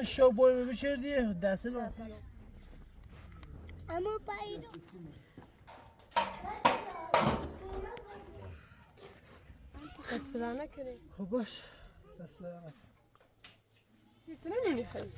شو بوي بچردی دست اما پایین بس لا نکرد. خب باش دست در سیسنه نونی خیلی.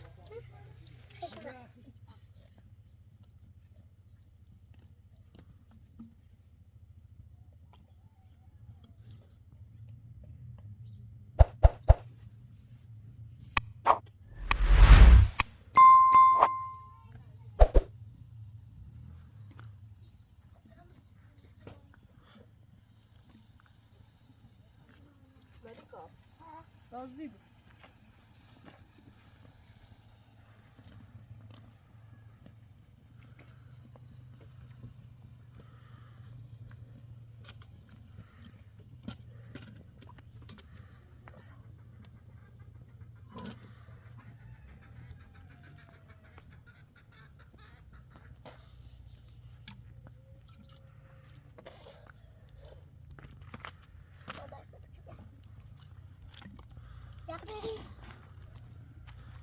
راضی بود.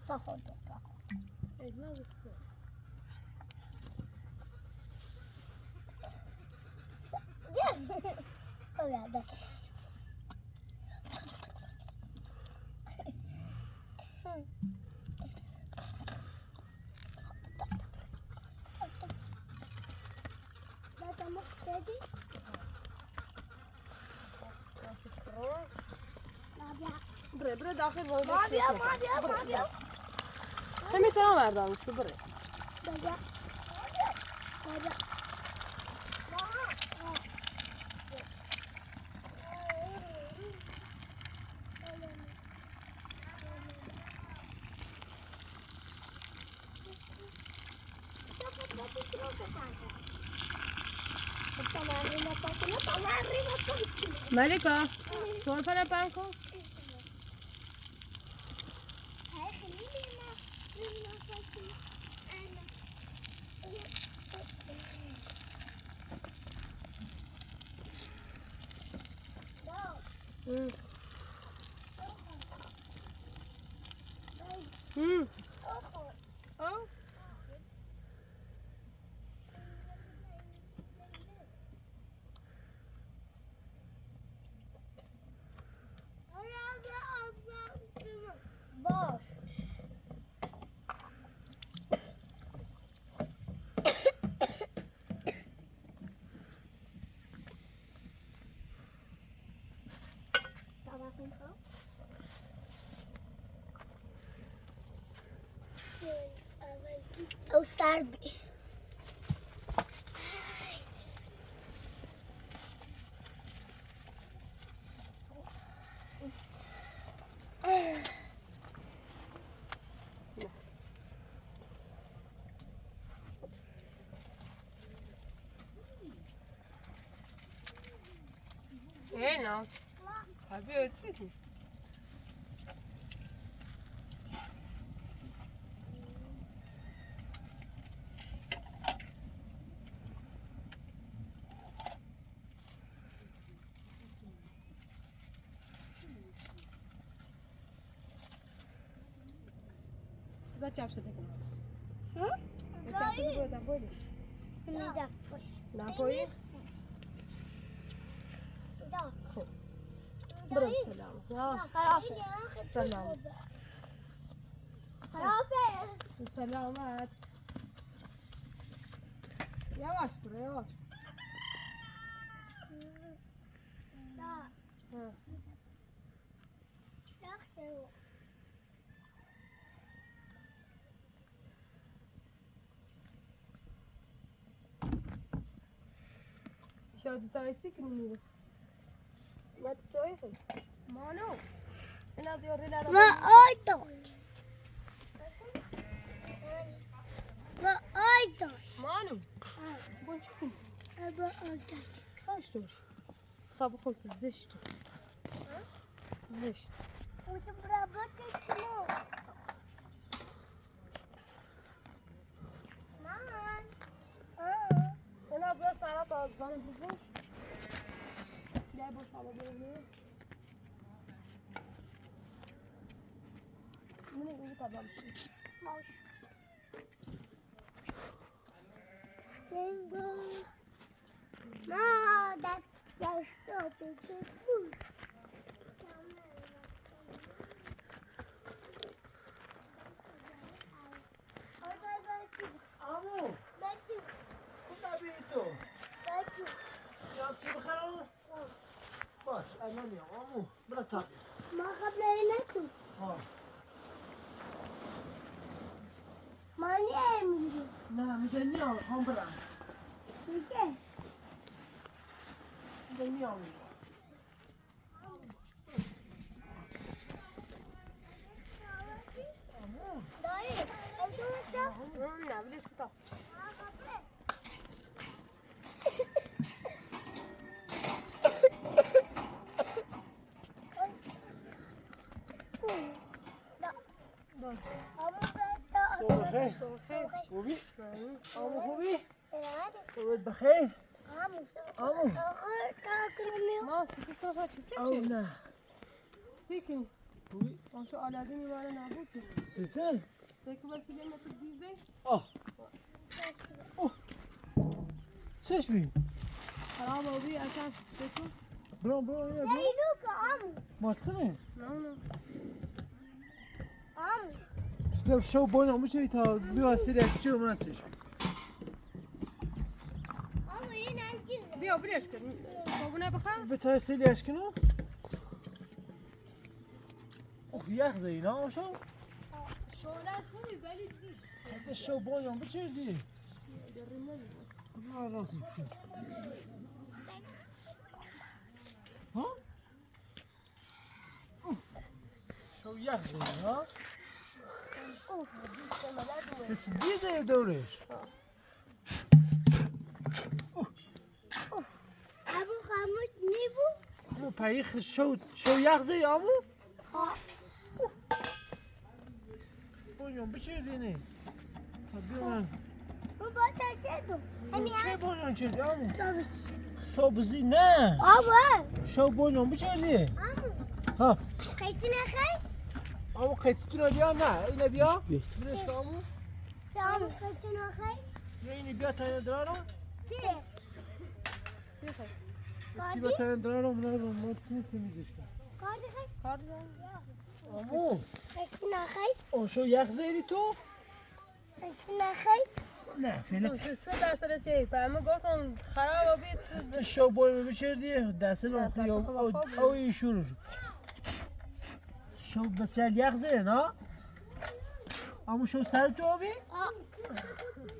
تاخذ تاخذ خلاص بس. بره بره داخل وارد. همه تنها مردم شو بره. ملکا سرفه پهن کن. مم. آه. باش. او سربی. ايه نعم حبيبتي. لا تعرف تاكل. نابوي. برا السلامة. سلام. سلامات. Yavaş dur yavaş. Ha. شاد تايتي كني ما تسوي مالو ما ايضا ما ايضا مالو بونشكم ابا ايضا ايش دور طب خلص زشت زشت وتبربطت مو مان انا بس على طازان بفوق لا بوش على بيني. تمام شد. باش. ما دست بود. عمو کو تو یاد چی بخرم؟ باش الان میام عمو برا تا ما قبل اینتو آه. ما نمی‌ریم. نه میگه میام خوام برم میشه میگه میام دایی نه ولش کن. صبح بخیر. خوبی؟ عمو خوبی؟ صبحت بخیر. عمو. ما سیسی صبح چی او سیکی؟ نه. سیکی. خوبی؟ آن شو آلادینی مال نبود چی؟ سیسل؟ سیکی بسی بیم تو دیزه؟ آه. چشمی خراب آبی اصلا سیکو؟ برام برام اینه برام ماتسنه نه نه. شو شو بوینو میشه تا بیا سری اکچی رو من چشمی بیا بریش کن. صابونه بخور. به تا سری اشکنو اوه یخ زدی نه آشو شعلهش خوبی ولی دیش. حتی شو بوینو بچردی نه راست میشه ها شو یخ زدی ها بس دیزه دورش مو پیخ شو شو یخ زدی آمو بونیون بچردی نه تا بیا من چه بونیون چردی آمو سبزی نه شو بونیون بچردی ها آمو قیتتون بیا نه اینه بیا برش که آمو یا اینی بیا تا اینه درارو سیخه. چی با تا اینه درارو من رو ما چینی تمیزش کن کار دارم. آمو اون شو یخ زدی تو نه فعلا سه درصد چه؟ فهمه گفتم خراب آبی تو شو بوی بچردی دست رو او او شروع شد شو بچل یخ زده نه آمو شو سر تو آبی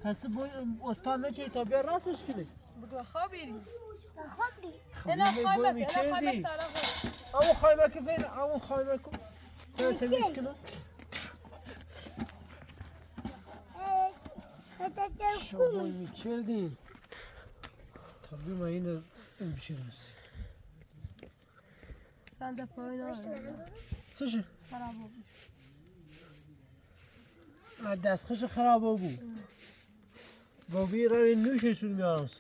پس بوی استان نچه تا بیا راستش کنی بگو خوابی. خب الا بوی خایمک الا میچردی خایمک طرف. امو خایمک فين امو خایمک تا تمیز کنم شو بوی میچردی تا بیا ما اینو این بچرمس سند پایین آره. چشه خراب آبی. دستخوش خراب بود با بی روی نوششون میارم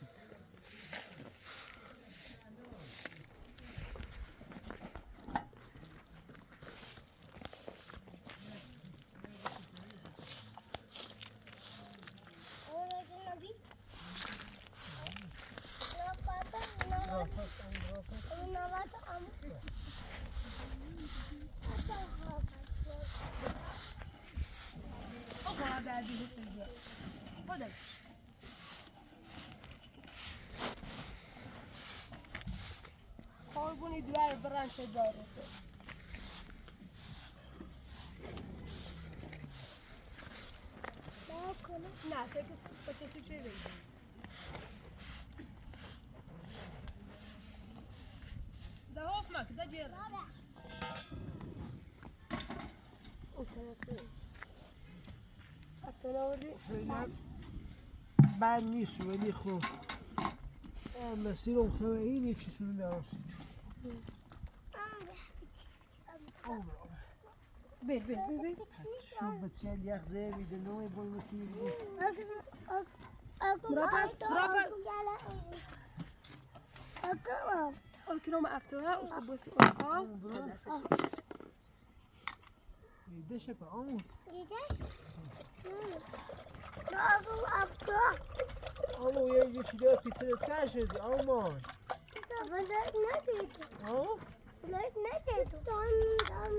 آقا بعدی بیا. خودت. قربونی دوار برانش داره. نه سیکی بچه چی بگی؟ ده هوف مك ده جير. فعلا بد نیست ولی خب مسیر اون این یکی سونو میارم بیر بیر بیر بیر. شو بچه یخ زه میده نوی بوی مکیری اكرم افتوها وصبوس استا. دیده شپه آمو. دیده؟ آبو آبو. آمو یه چیزی پیتر چه شدی آمان. بلد ندیدی. آه؟ بلد ندیدی. دان دان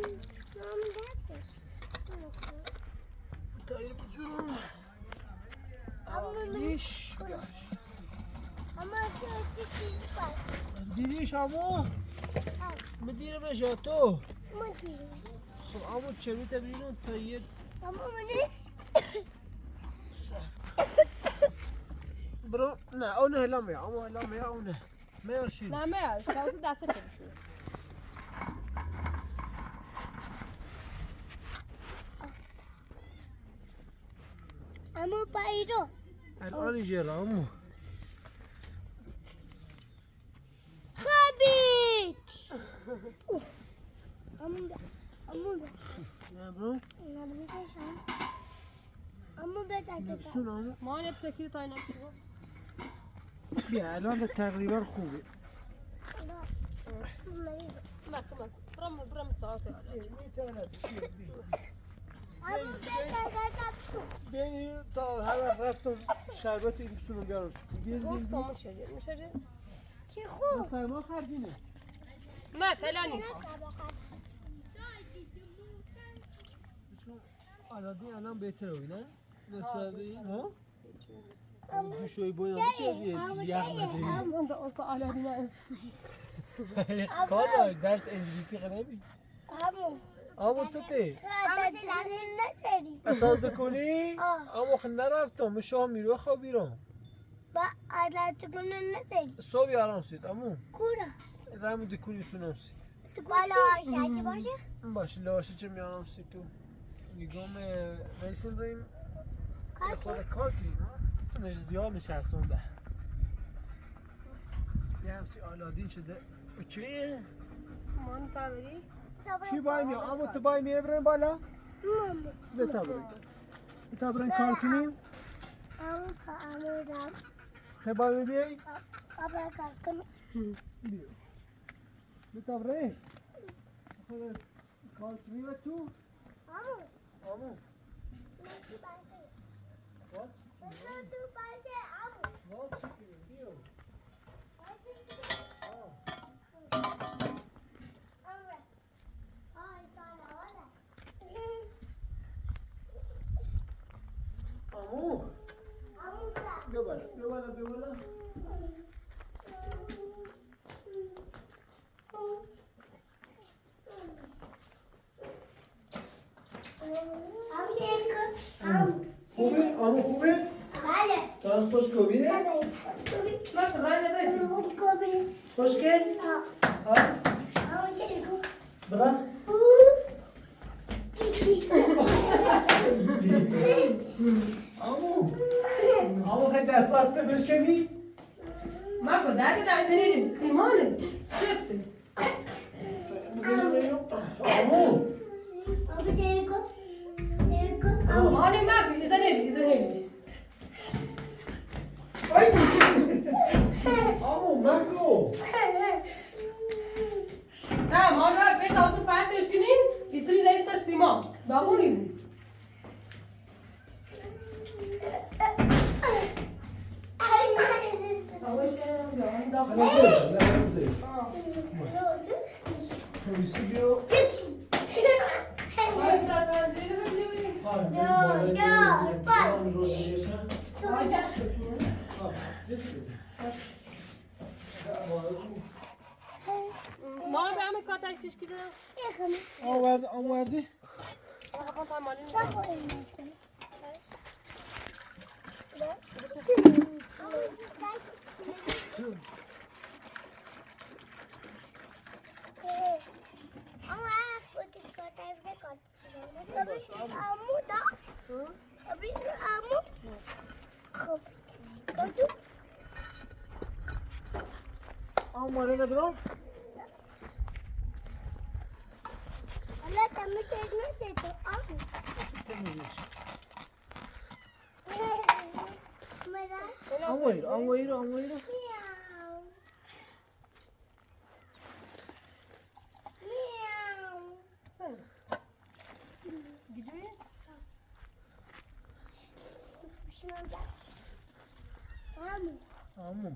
دان دست. طيب جرم. اما دیش. اما چی چی دیدیش آمو؟ مدیر مجاتو. ما دیدی. خب آمو چه تبینو تا یه اما منش برو نه او نه لا میا امو لا میا او نه میا شیر. نه میارش تا تو دست بشور. اما بایرو. الان یه امو. خبیت. اما اما نه برو. نه بزنشم. اما بده. نفسون امو. ما نبسكير تا نفسه. بیا الان تقریبا خوبه. ماك ماك برم برم ساعتين. اما بده بیانی تا هر وقت رفتم شربت این بسونم بیارم. بیان گفت مشجر مشجر. چی خوب. سرما خردینه. ما تلانی. آلادین الان بهتره نه؟ نسبت به این ها؟ شوی بوی چه یخ مزه. انت اصلا على دينا. کار درس انگلیسی قدمی. امو آمو چته؟ نداری. اساس دکنی؟ آمو خب نرفتم شام میرو خوابیرم. با آلات کنه نداری. صبح آرام سید امو. کورا. رمو دکنی سونم سید. تو بالا شاید باشه. باشه لاشه چه میانم سید تو. نگام ویسن ریم خود کار کنیم نش زیاد نشستم ده. یه همسی آلادین شده. چیه؟ من تعملي چی بای می؟ امو تو بای می بریم بالا؟ بتا بریم. بتا بریم کار کنیم. امو امو رام. خیلی بای می بیای؟ قبل کار کنم. بیا. بتا بریم. خود کار کنیم تو؟ امو. امو. من باشه. باز تو باشه امو. باز چی کنیم؟ بیا. امو. بیا بالا بیا بالا بیا بالا. خوبه؟ امو خوبه؟ تانس خوش کوبینه؟ ما رانا ريتي. خوش که؟ ها؟ برا؟ امو امو خیلی دست وقته بشکنی؟ ماكو داري دا نيجي سيمون سفت. امو ماني ماكو اذا نيجي اذا نيجي. ای امو مکو. ها ما را بيت اوصل فاس اشكنين يصير زي سر سيمون دابوني. اول شيء نه نه پلیسی بیا. ما به همه کار تکتیش کردم. آورد آوردی؟ آماره ندارم. آمویر آمویر آمویر. عمو.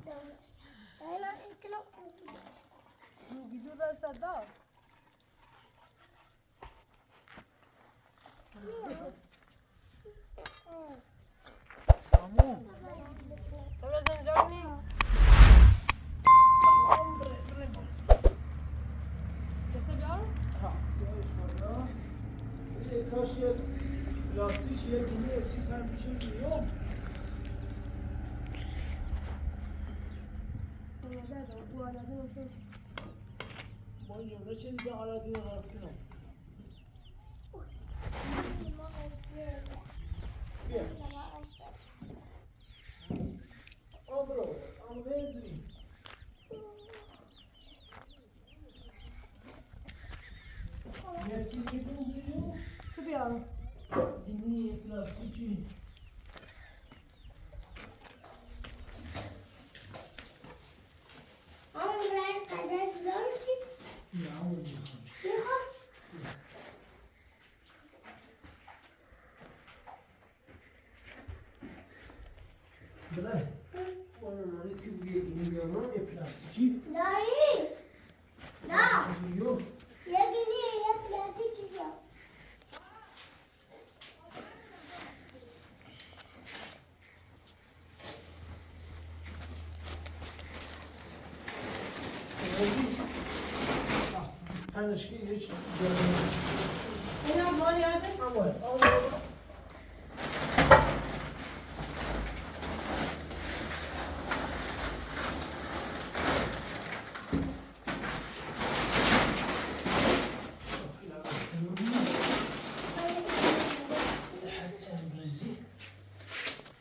گیجور را صدا. عمو. تبرا زنجانی. کسی بیارم؟ ها. کاش یه لاستیک یه گینه چی هم چیزی یو. با این جمله چه دیگه آلادین راست کنم. بیا. آبرو. آمو بزنی. یه چیزی بزنی. چی بیارم؟ گینه پلاستیکی. یا عمو میخوام. بله. اون رو که یه گینه بیارم یه پلاستیکی. یو. پنشکی هیچ اینا مال یاده؟ اما اما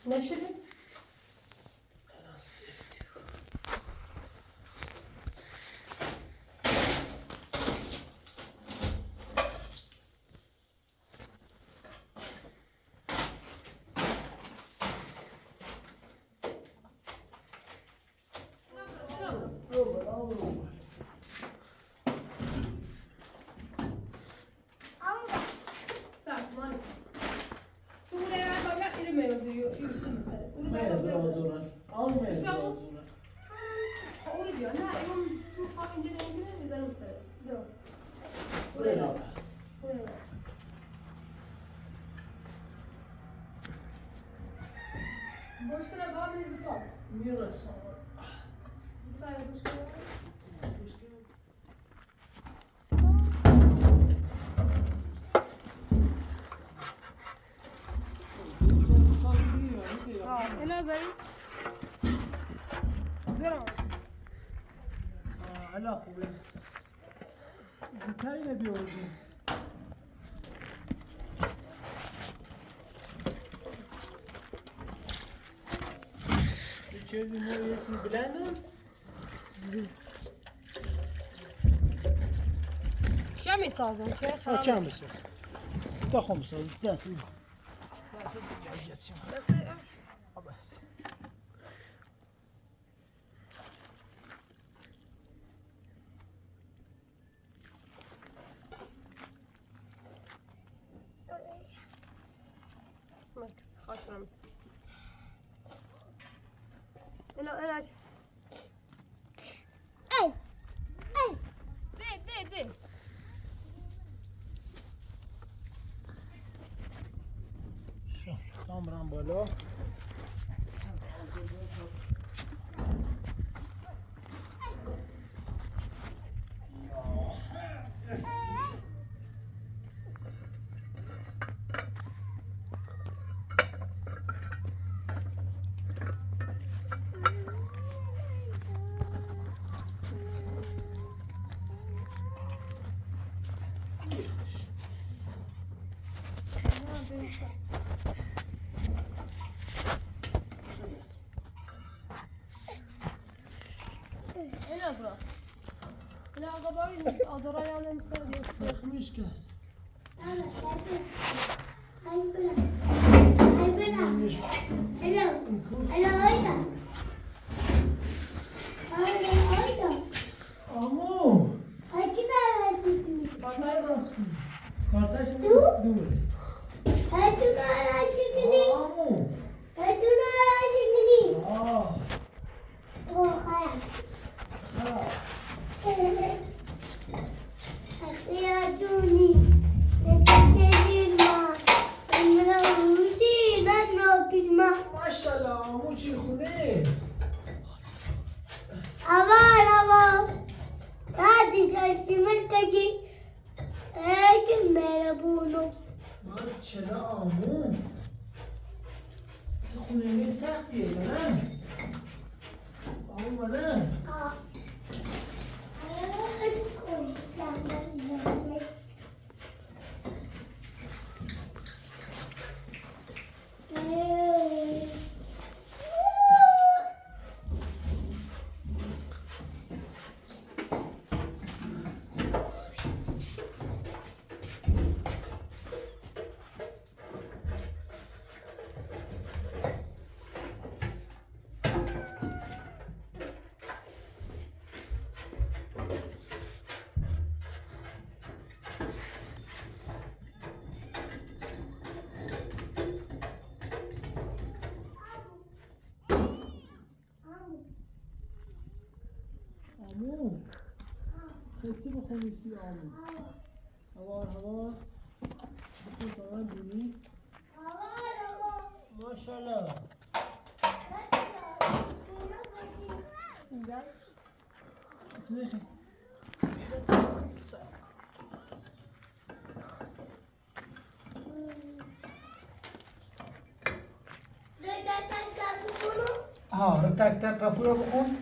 نشری؟ سر مانی تو اون رو بعد خیلی میوزی یو یو مثلا اون رو بیا نه اون تو خواه اینجا نمیده میذارم سر دو اون گوش کنه با من زودتر میرسم. زودتر گوش کنه. اینا زایی برم. علا خوبه. زودتر اینه بیاوردیم. یه چیزی ما یه چیزی بلندون. چه میسازم چه ها چند بساز تا خون بساز دست دست دیگه جسیم بس. مركز خاش رمز انا انا دي دي دي شو تامرم بالا. انا برا انا قبائل آذربایجان مثلا سخمش کس. آمو. راست کنی. کارتش دوره. آمو. يا جوني نتجي ما امروزی ننوکن ما ماشاءالله عمو چی خونه اول اول هذه جلسة مركزي هيك مهربونو من چرا عمو تو خونه می سختیه نه عمو نه آه. عمو خیلی بخونیسی عمو هوار هوار بخون تا من بینی ماشاءالله چی ها رو تک تک کپو رو بخون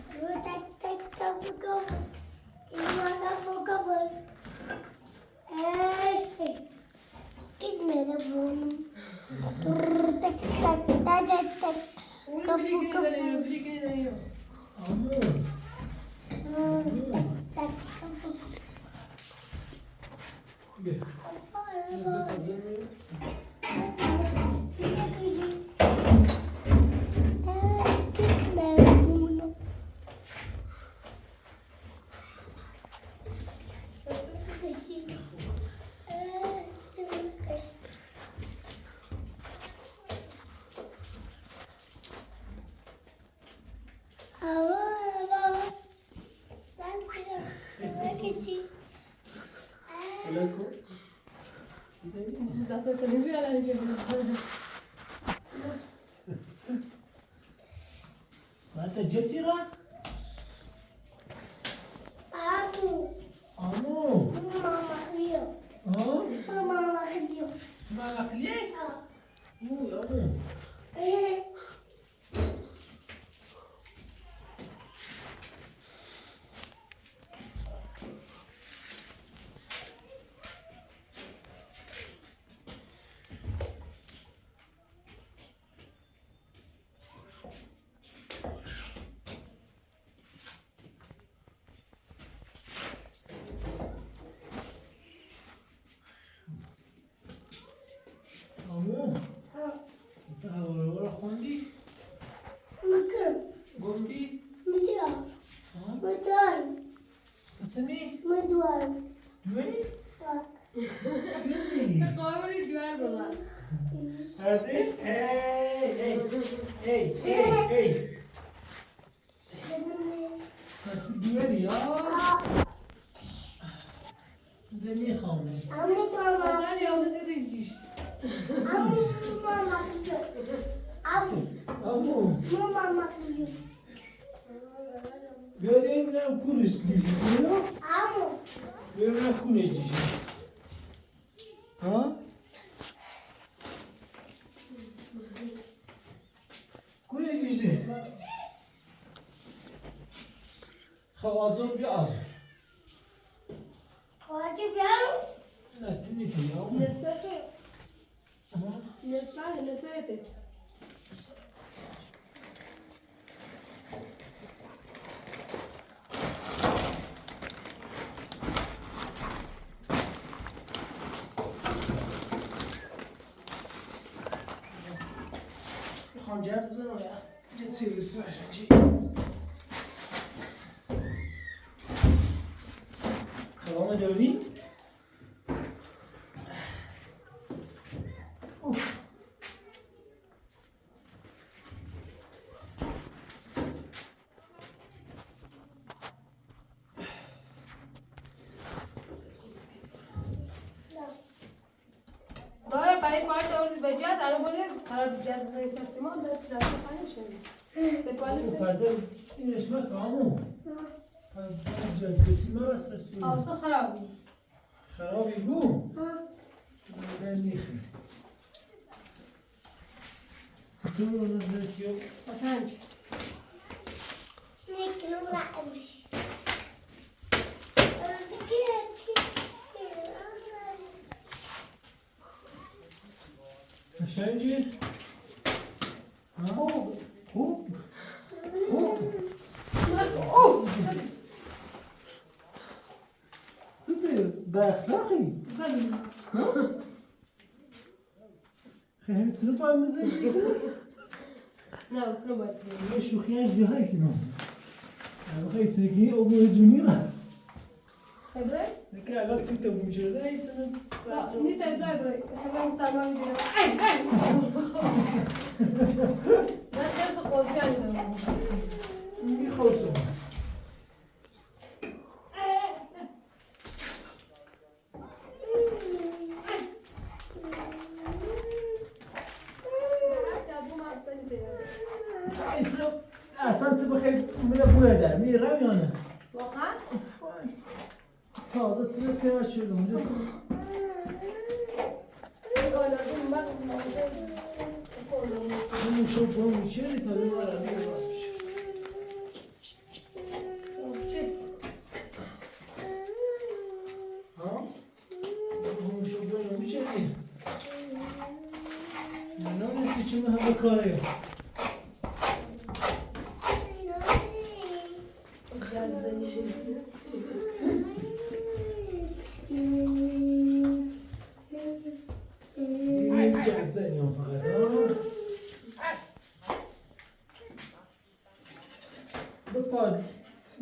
اون بلیگری دنیو بلیگری دنیو عمو بیا علیکم دست تمیز بیارن اینجا. انت جتي را عمو ها ما عقلي مو يا عمو عمو انت هوا خوندی گفتی ها چنی دوری قانونی دوار بابا. هذه هي هي هي هي دوری ها دنی خامه مثلا یا مثل ریجیشت. عمو بیا ببینم کورش دیشی بیا ببینم کورش دیشی ها کورش دیشی خب آزار بیا آزار نه تنی که یا نصفه ها نصفه نصفه. میخوام جرس بزنم یه سیروسی باشم چی خب آمده بودی؟ اوف. پای پای تو به جاز الان بوله قرار جاز بزنی سر سیمان در پلاستیک خانه میشه. او پرده اینش مکن عمو. پرده جذب سیما را سر سیما. آسو خرابی. خرابی بو. در نیخی. چطور نظرت یو؟ پنج. قشنگی؟ خوب. خوب؟ خوب؟ اوه. صدق باخلاقی. خیلی چرا باید مزنی؟ نه اصلا باید. یه شوخی از زیادی کنم. خیلی ترکی او بوزونی را. خبره؟ نکه الان تو تو میشه ای چرا؟ نیت ازای برای همه مسلمان میدونم. ای ای. من درس قوزی دارم. میخواستم. اصلا تو بخیر میره بوی در میرم یا نه؟ واقعا؟ تازه تو پیدا شد اونجا. همون شب با میشه تا دوباره راست بشه. ها؟ همون شب با میشه نه نه چه همه کاره.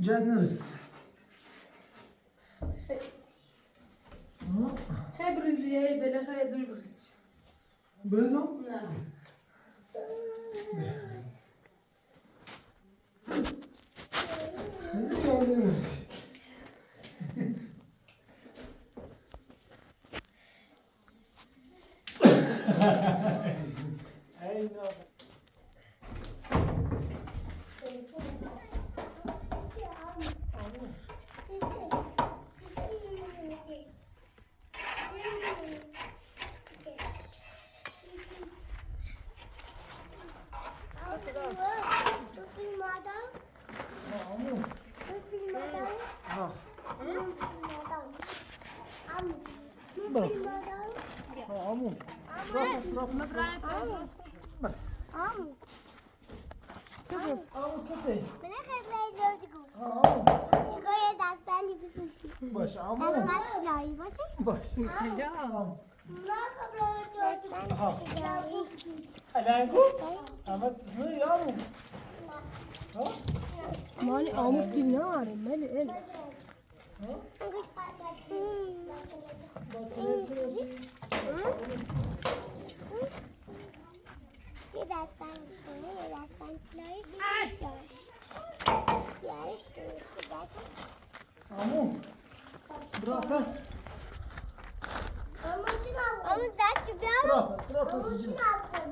جاز نرس. خیلی بریزی بالاخره زوری بریزی. بریزم؟ نه. مالي عمو بينار مالي ال یه دستبند خونه یه دستبند طلایی بیارش درسته دست عمو برا پس عمو دست بیارم برا پس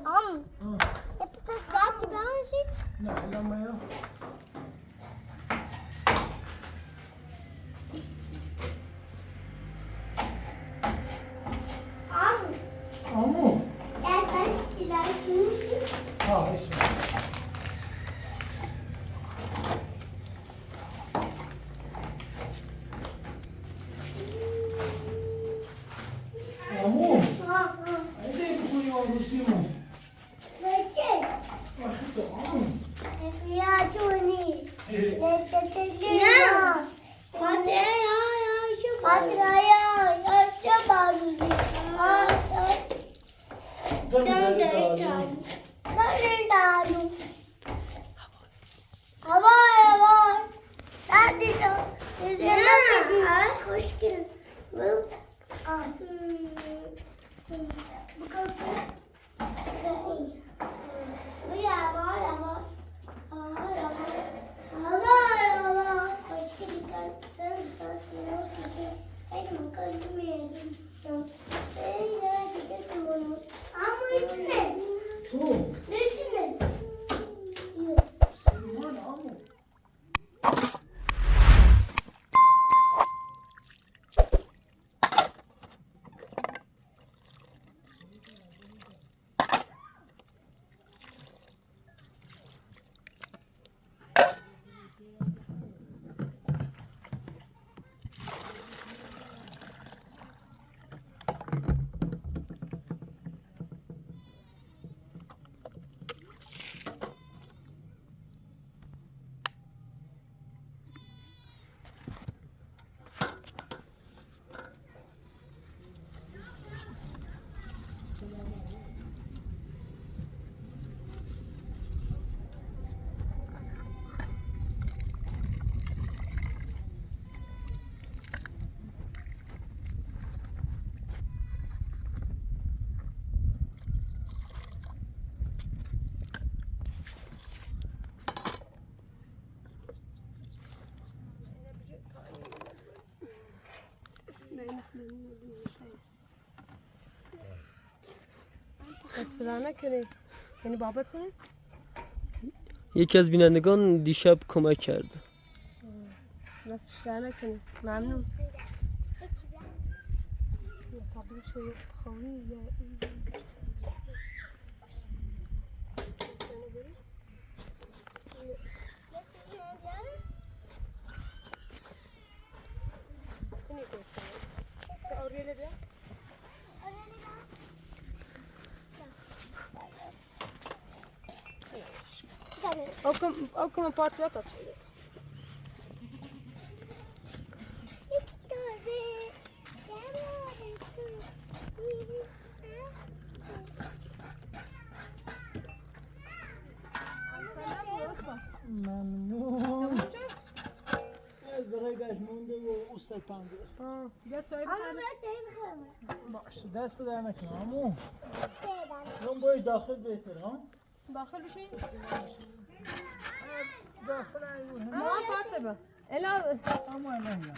عمو دست بیارم نه لما يا عمو عمو دستبند طلایی چی میشه؟ ها ايش عمو عندي بخوري وروسيمو بچه واخدته عمو يا توني نه اصلا نکنی یعنی بابتون؟ یکی از بینندگان دیشب کمک کرد. دستش در نکنی. ممنون. تبدیل شوی خونی یا Ook een part wat dat. ممنون. زرگش مونده و او سپنده. بیا چای بخور. باشه دست در نکنه عمو. اون باش داخل بهتر ها؟ داخل بشین. داخل ایوه. ما پارت به. الا اما نه.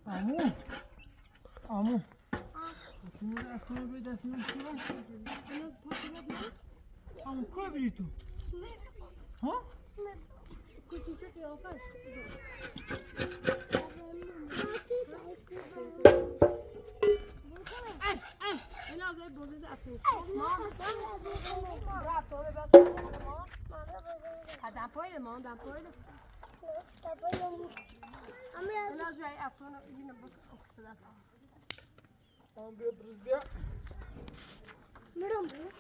عمو عمو تو به دست من عمو کو بری تو؟ ها؟ کوسیسه قیافش. الا از بوزه افتو. ما رفت اون بس ما. دم پایل ما دم پایل. الا از افتو اینو بک اکسد است. عمو بیا برز بیا.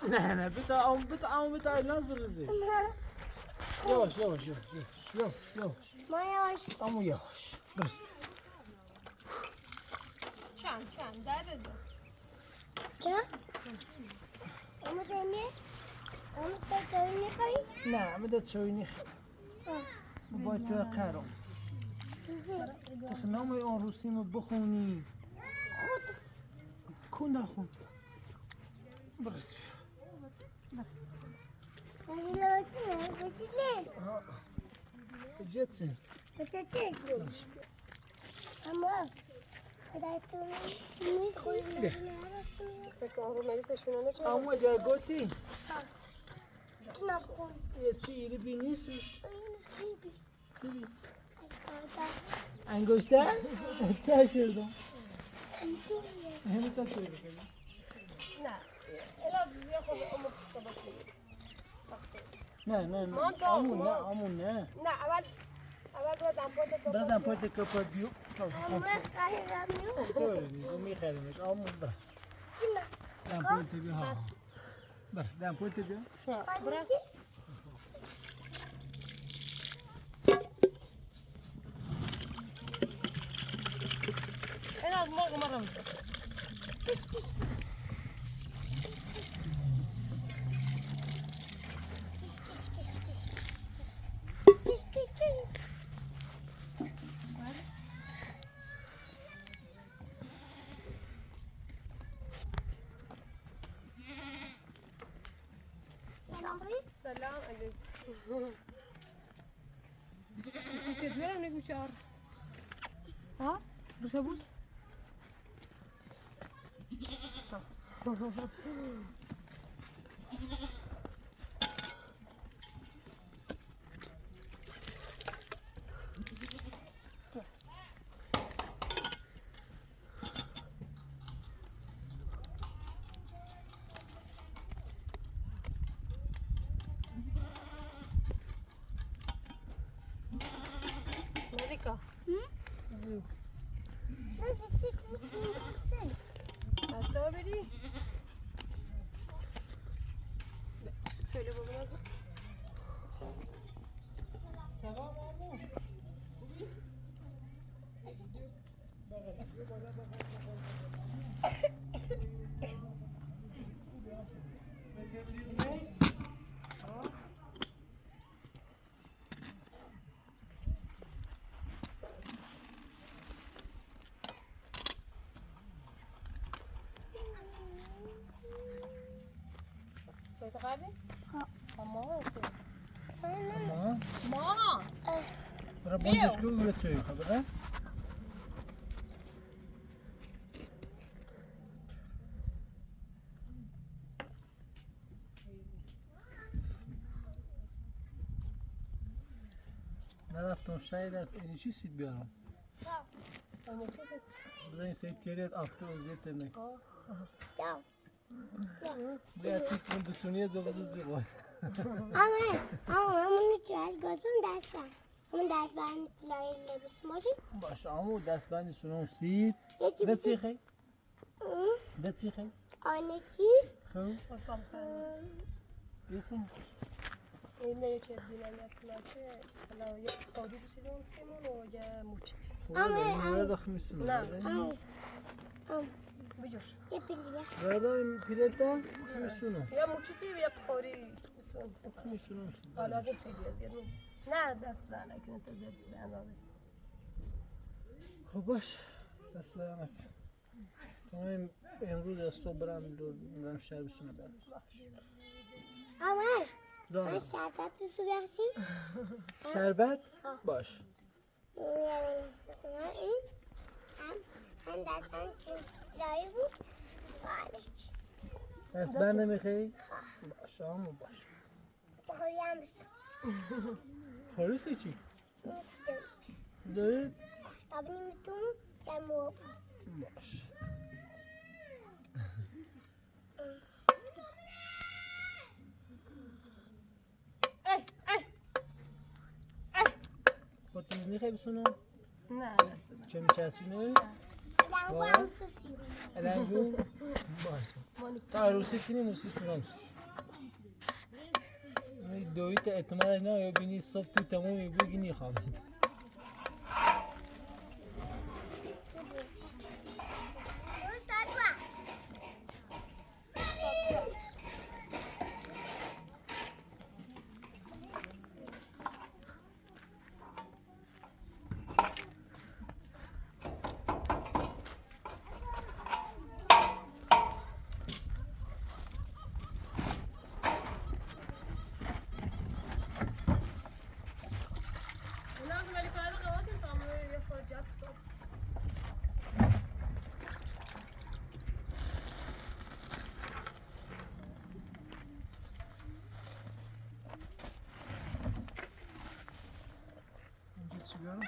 نه نه بتا عمو بتا عمو بتا ناز برزی. Yavaş yavaş yavaş yavaş yavaş. ما yavaş. Ama yavaş. برز. چند چند در ده. چه؟ اما تاني اما تاني خي؟ نه عم ده تسويني خير. باید تو قرار. تخنام اون روسیمو بخونی. خود. کو نخون. برس. جتسن. اما اگر گوتی یه چی ایری بی نیست؟ چی بی؟ انگشتر؟ چه شدم؟ همین تا چه بکنی؟ نه الا خود امو نه نه نه امون نه امون نه نه اول اول برو دمپایت برو دمپایت کپات بیو تو میخریمش امون برو دمپایت بیا ها برو دمپایت بیا برو انا مرة مرة سلام علیکم. چی برم نگو چهار. ها؟ بوسه بوس. ملكة. زو. Strawberry. Söyle babana da. سلام عمو. چای تقابل؟ ها. ما تمام. ما بندش کو ولا تسوي خبره نرفتم شاید از اینی چی سید بیارم بزن این سید تیریت افتر و زیت تنک Ya. باید تیترم بسونیه زو زو Ama ama bunu çay gözün ders var. Bunun ders ben لباس ماشي باشه عمو دست بندی سونم سید یه چی ده بسی چی خی ده چی خی آنه چی خب وصل یسی اینه یکی بیننده که حالا یه خالی بسیدون سیمون و یه موچت Ama- da خمیسون نه. آه بجور یه پیلی Verda پیلتا خمیسونو یا موچتی و یا بخوری بسون خمیسونو حالا ده خیلی از یه نه دست نه لکن انت به اندازه خب باش دست در نکن تمام امروز از صبح برم برم شهر بسونه برم Ama من دارم. شربت بسو بخشی شربت باش این هم هم دستان چی جایی بود آنه چی دست بند نمیخوای؟ باش عمو باش بخوری هم بسو خروسی چی؟ نیستم داری؟ طب نمیتونم جمع باش ای ای خود تیز نیخوای بسونم؟ نه دست نه چه میچسبی نه؟ لنگو هم سوسی الانگو؟ باشه مانی تا عروسی کنیم موسی سلام دویت احتمالش نه یا بینی صبح تو تمومی بگی نیخوام لازم اللي كان غواصل طعمه يخرج جات اینجا چی بیارم؟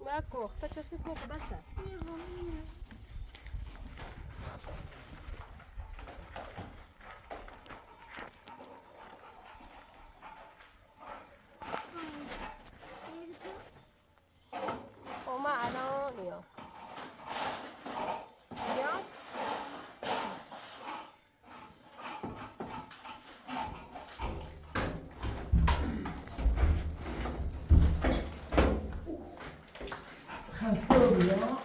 ما کوخ تا چسی کوخ بسه. وما الان یا یا خسته بودی ها؟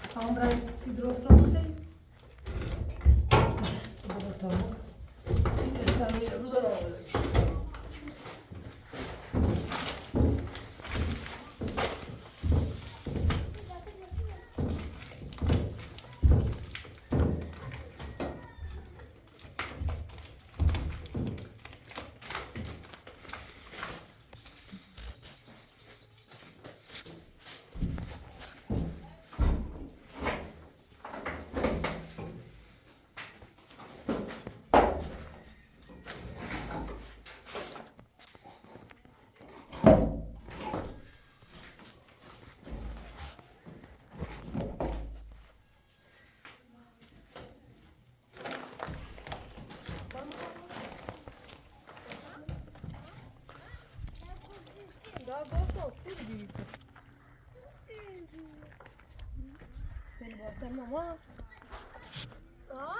تمام برای چی درست رو بخری؟ بابا تمام. این استمیره بذار آماده. دا گفتم خوب دیدی سن با ماما آه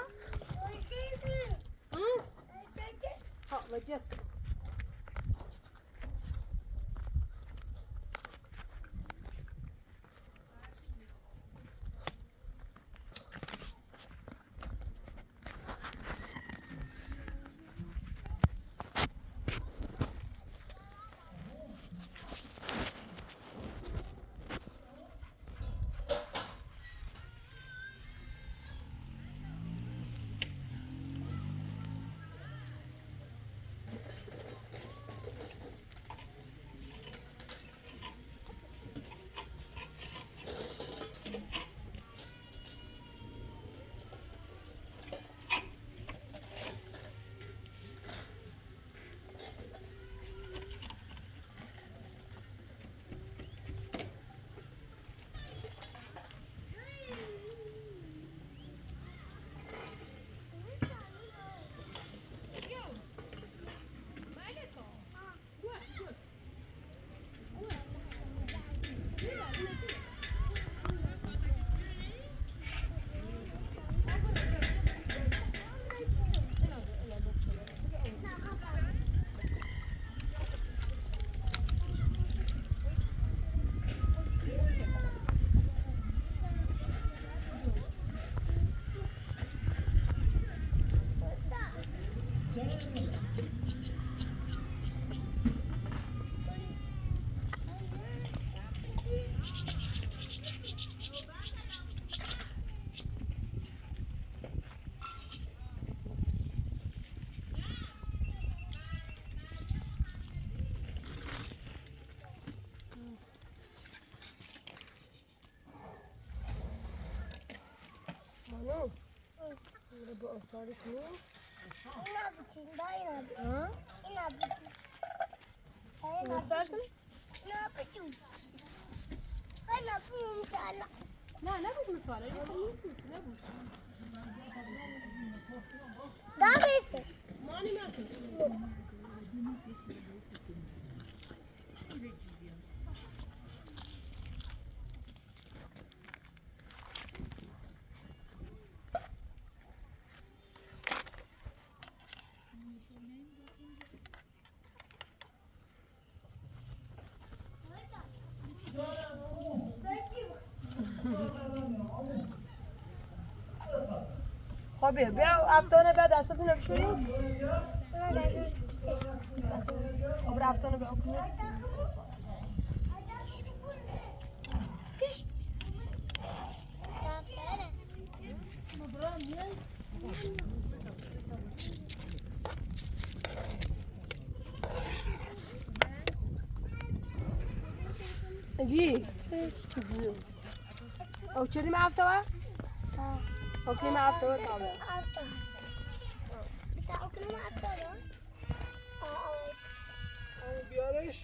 ها وجدت. مانو با استاری کنی؟ اینا بچین دا اینا بچین. ها؟ اینا بچین. اینا سر کنی؟ اینا بچین. اینا بچین. نه نبود مثاله نبود. دا بس. مانی نکن. خب بیا افتانه بعد دستتون رو بشوریم. برفتن به حکومت. جی او چرا ما عفتوا؟ او كلمة عفتوا طبعا. بیارش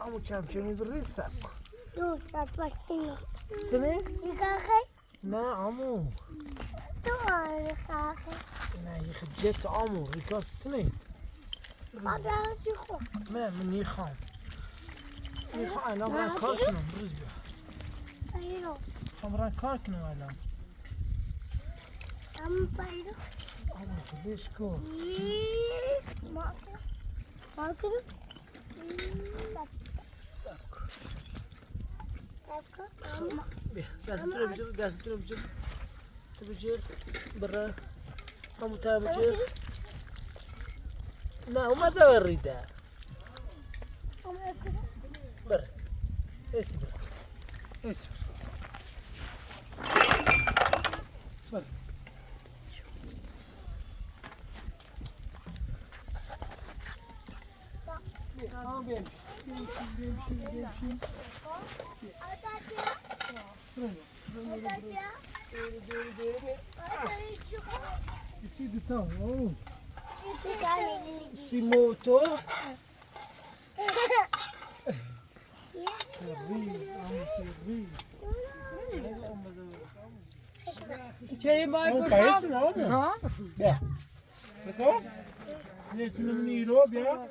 امو چمچه میبری سب دو ساعت باشی. سنه؟ نگاه نه امو تو آره. نه یخ جت امو ریکاس سنه قبل خو. نه من نیخوام میخوام الان برم کار کنم روز بیا ایرو. میخوام برم کار کنم الان ام ایرو. امو بش کن ما ما کنم. سب کن بیا دست تو رو بجر دست تو رو بجر تو بجر بره امو تا بجر نه اومده بریده بره اصبر اصبر بره بیا بیامشیم بیامشیم بیامشیم Esse então, esse motor. چرا باید Não parece não, meu. ها؟ بیا. بکن. یه چیزی رو بیا.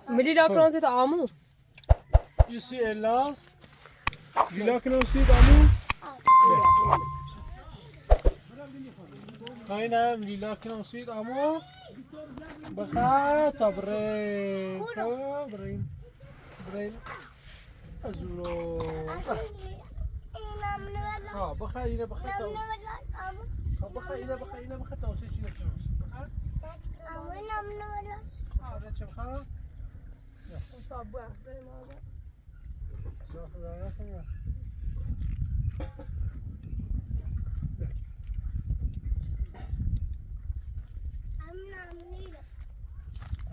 ملی لا کرانزیت آمو. یسی الاز. لیلا کنوسید امو. اینم لیلا کنوسید امو. بخا تا بریم. بریم. بریم. ازورو. ها بخا اینه بخا تا بخا اینه بخا اینه بخا تا وسی چی کنوسید. بخا. آره چه بخا؟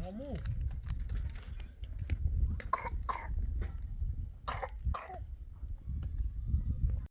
امو.